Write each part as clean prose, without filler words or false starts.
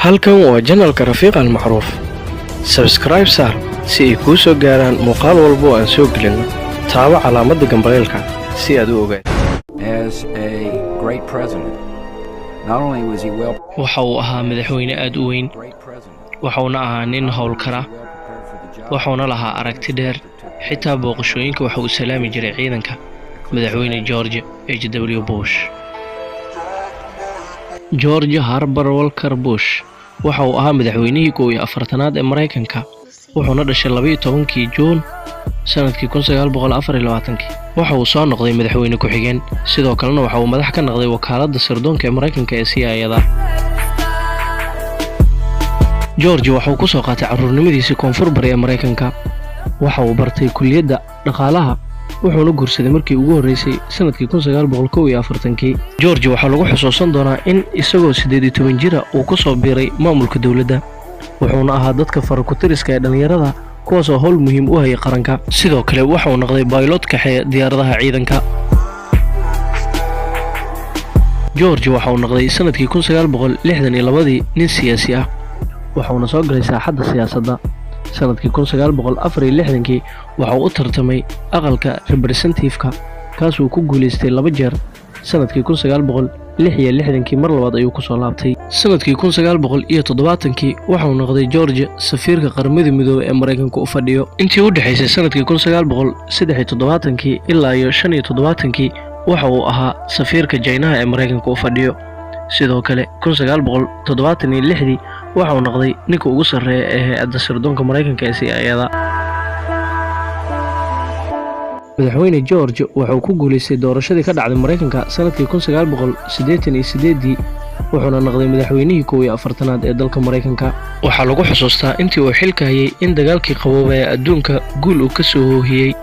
Halkan waa channelka Rafiiq Almacruuf. Subscribe saar si ay kuu soo gaaraan muuqaal walba oo aan soo gelinno. Taabo calaamadda gambaleelka si aad u ogaatid. As a great president. Not only was he well Waxa uu ahaa madaxweyne aad u weyn, great president, waxuuna ahaa nin howlkara, well prepared for the job. Wuxuuna lahaa aragti dheer. Xitaa booqashooyinka waxa uu salaami jiray ciidanka. Madaxweyne George H W Bush, George Herbert Walker Bush, waxa uu ahaa madaxweynihii 41aad ee Maraykanka, wuxuuna dhashay 12-kii Juun sanadkii 1924-kii. Waxa uu soo noqday madaxweyne ku-xigeen, sidoo kalena waxa uu madax ka noqday wakaaladda sirdoonka ee Maraykanka ee CIA-da. George waxa uu ku soo qaatay carruurnimadiisii koonfur bari ee Maraykanka. Waxa uu bartay kulliyadda dhaqaalaha, wuxuuna guursaday markii ugu horreysay sanadkii 1941-kii. George waxaa lagu xusuusan doonaa in isagoo 18 jira uu ku soo biiray maamulka dowladda, wuxuuna ahaa dadka farakutiriska ee dhallinyarada kuwaasoo howl muhiim u hayay qaranka. Sidoo kale waxa uu noqday baylot kaxeeya diyaaradaha ciidanka. George waxa uu noqday sanadkii 1962-dii nin siyaasi ah, waxuuna soo galay saaxadda siyaasadda. Sanadkii 1964-kii waxa uu u tartamay Aqalka Representative-ka, kaasuu ku guulaystay laba jeer. Sanadkii 1966-kii mar labaad ayuu kusoo laabtay. Sanadkii 1970-kii waxauu noqday George safiirka Qaramada Midoobey ee Maraykanka u fadhiyo. Intii u dhexaysay sanadkii 1973-kii ilaa iyo 75-kii waxa uu ahaa safiirka Jaynaha ee Maraykanka u fadhiyo. Sidoo kale 1976-dii waxa uu noqday ninka ugu sarreeya ee hay-adda sirdoonka Maraykanka ee CIA-da. Madaxweyne George waxa uu ku guulaystay doorashadii ka dhacday Maraykanka sanadkii 1988-dii, wuxuuna noqday madaxweynihii 41aad ee dalka Maraykanka. Waxaa lagu xusuustaa intii uu xilka hayay in dagaalkii qabooba ee adduunka guul uu ka soo hoohiyey.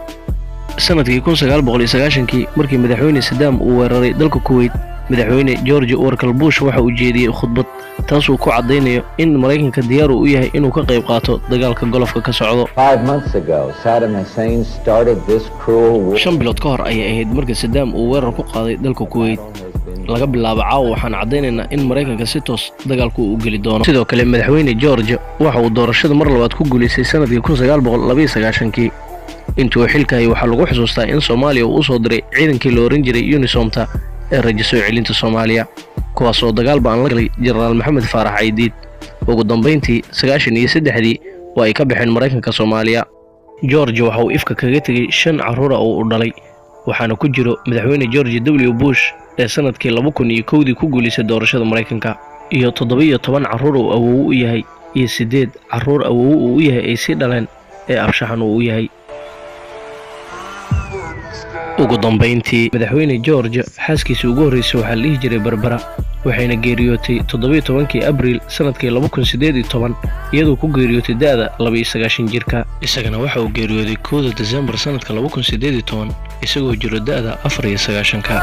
Sanadkii 1990-kii, markii madaxweyne Sadaam uu weeraray dalka Kuweyt, madaxweyne George Walker Bush waxa uu jeediyey khudbad taasuu ku caddaynayo in Maraykanka diyaar uu u yahay inuu ka qayb qaato dagaalka Golofka ka socdo. 5 months ago, Saddam Hussein started this cruel war. 5 bilood ka hor ayay ahayd markii Sadaam uu weerar ku qaaday dalka Kuweyt. Laga bilaabo caawa waxaan caddaynaynaa in Maraykanka si toos dagaalku uu geli doono. Sidoo kale madaxweyne George waxa uu doorashada mar labaad ku guulaystay sanadkii 1992-kii. Intii uu xilka hayay waxaa lagu xusuustaa in Soomaaliya uu usoo diray ciidankii la oran jiray UNISOMta ee rajo soo celinta Soomaaliya, kuwaas oo dagaal ba'an la galay Jenaraal Maxamed Faarax Caydiid. Ugu dambayntii 93-dii waa ay ka baxeen Maraykanka Soomaaliya. George waxa uu ifka kaga tegey shan carruura oo uu dhalay, waxaana ku jiro madaxweyne George W Bush ee sanadkii 2001-dii ku guulaystay doorashada Maraykanka, iyo 17 carruur uu awoowo u yahay iyo siddeed carruur awoowo uu u yahay ay sii dhaleen ee abshaxan uu u yahay. Ugu dambayntii madaxweyne George xaaskiisa ugu horreysay waxaa la dhihi jiray Barbara, waxayna geeriyootay 17-kii Abriil sanadkii 2018, iyadoo ku geeriyootay da'da 92 jirka. Isagana waxa uu geeriyooday 1-da Desembar sanadka 2018, isagoo jiro da'da 94-ka.